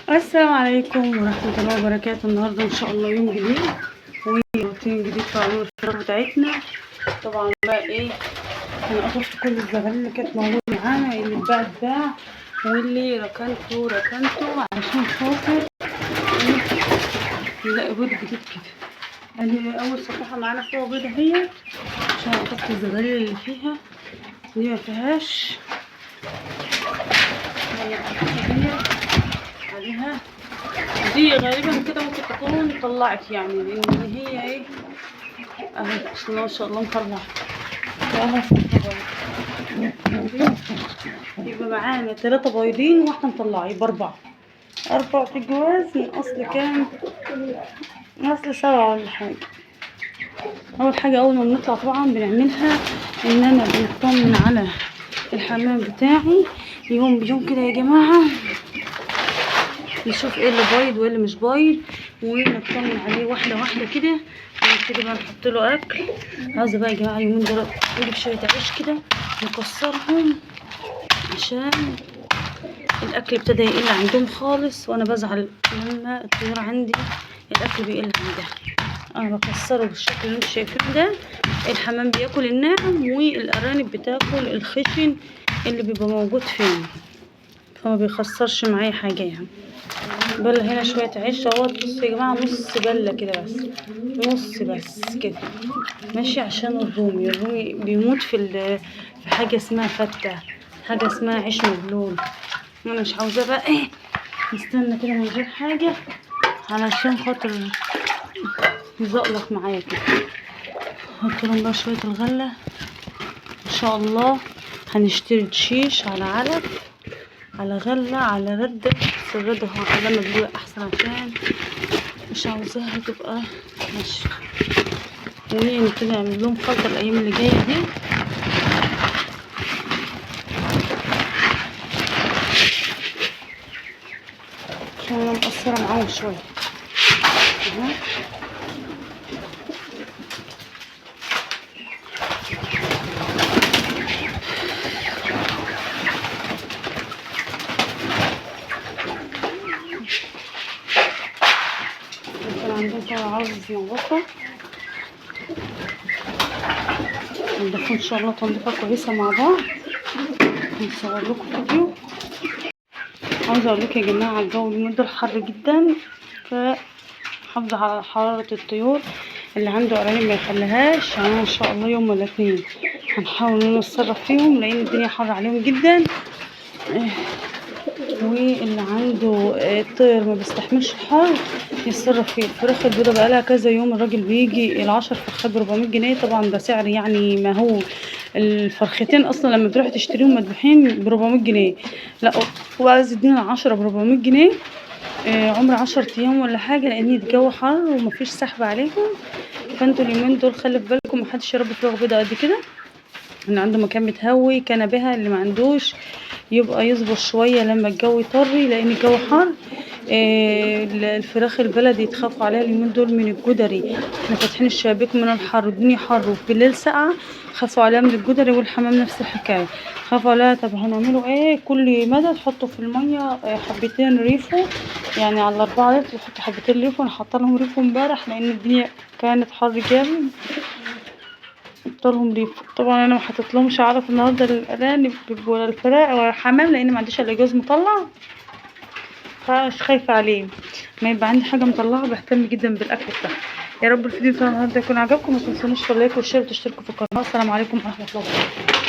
السلام عليكم ورحمة الله وبركاته. النهاردة إن شاء الله يوم جديد وروتين جديد في عمل الفراخ بتاعتنا. طبعا بقى ايه، انا قطفت كل الزغاليل اللي كانت موجودة معانا، اللي اتباع اتباع واللي ركنته ركنته عشان خاطر نلاقي بيض جديد كده. ادي اول صفحة معانا فيها بيضة اهي، عشان قطفت الزغاليل اللي فيها دي ما فيهاش عليها، دي غالبا كده ممكن تكون طلعت يعني، لان هي ايه اهي بسم الله ما شاء الله مطلعه اهو. يبقى معانا 3 بيضين وواحدة مطلعه، يبقى 4 في الجواز من اصل كام؟ من اصل 7 ولا حاجة. اول حاجة اول ما بنطلع طبعا بنعملها ان انا بنطمن على الحمام بتاعي يوم بيوم كده يا جماعة، نشوف ايه اللي بايض وايه اللي مش بايض، ونطمن عليه واحدة واحدة كده، ونبتدي بقى نحط له اكل. عاوزه بقى يا جماعة اليومين دول نجيب شوية عيش كده نكسرهم عشان الاكل ابتدى يقل عندهم خالص، وانا بزعل لما الطيور عندي الاكل بيقل عندها. انا بكسره بالشكل اللي انتوا شايفينه ده. الحمام بياكل الناعم والارانب بتاكل الخشن اللي بيبقى موجود فين، فما بيخسرش معايا حاجة يعني. بله هنا شوية عيش اهوت، بصوا يا جماعة نص بله كده بس، نص بس كده ماشي، عشان الرومي بيموت في حاجة اسمها فته، حاجة اسمها عيش مبلول. انا مش عاوزاه بقى ايه، نستنى كده من غير حاجة علشان خاطر يزقلق معايا كده. احط لهم بقى شوية الغلة ان شاء الله. هنشتري دشيش على علف على غله على رده، بس الردة هخليها مبلوله احسن عشان مش عاوزاها تبقى ناشفة. ونبتدي نعمل لهم خلطه الايام اللي جاية دي. عشان انا مقصرة معاهم شوية. عندهم طبعا عاوز نظافة، نضيفوا ان شاء الله تنظيفة كويسة مع بعض، نصور لكم فيديو. عاوزة اقول لكم يا جماعة الجو اليومين دول حر جدا، فحافظوا على حرارة الطيور. اللي عنده ارانب ما يخليهاش، يعني ان شاء الله يوم ولا اتنين هنحاول نتصرف فيهم لان الدنيا حر عليهم جدا. واللي عنده طير ما بيستحملش الحر يتصرف فيه. الفراخ البيضة بقالها كذا يوم الراجل بيجي ال10 فرخات ب 400 جنيه، طبعا ده سعر يعني ما هو الفرختين اصلا لما تروح تشتريهم مذبوحين ب 400 جنيه، لا هو عايز يدينا 10 ب 400 جنيه عمر 10 ايام ولا حاجة، لان الجو حر ومفيش سحب عليهم. فانتوا اليومين دول خلي في بالكم محدش يربي فراخ بيضة قد كده، اللي عنده مكان متهوي كنبها، اللي ما عندوش يبقى يصبر شوية لما الجو يطري لان الجو حر. الفراخ البلدي يتخافوا عليها اليومين دول من الجدري، احنا فاتحين الشبابيك من الحر والدنيا حر وفي بالليل ساقعه، خافوا عليها من الجدري. والحمام نفس الحكاية خافوا عليها. طب هنعمله ايه؟ كل مدى تحطوا في المية حبتين ريفو، يعني على 4 لتر تحطوا حبتين ريفو. انا حاطه لهم ريفو امبارح لان الدنيا كانت حر جامد، حط لهم ريفو. طبعا انا ما حطيت لهمش علف النهارده للارانب ولا الفراخ ولا الحمام لان ما عنديش الا جوز مطلع، فمش خايفة عليه. ما يبقى عندي حاجة مطلعه بهتم جدا بالاكل بتاعها. يا رب الفيديو بتاع النهارده يكون عجبكم، ما تنسونيش في ال like وال share وتشتركوا في القناة. السلام عليكم ورحمة الله وبركاته.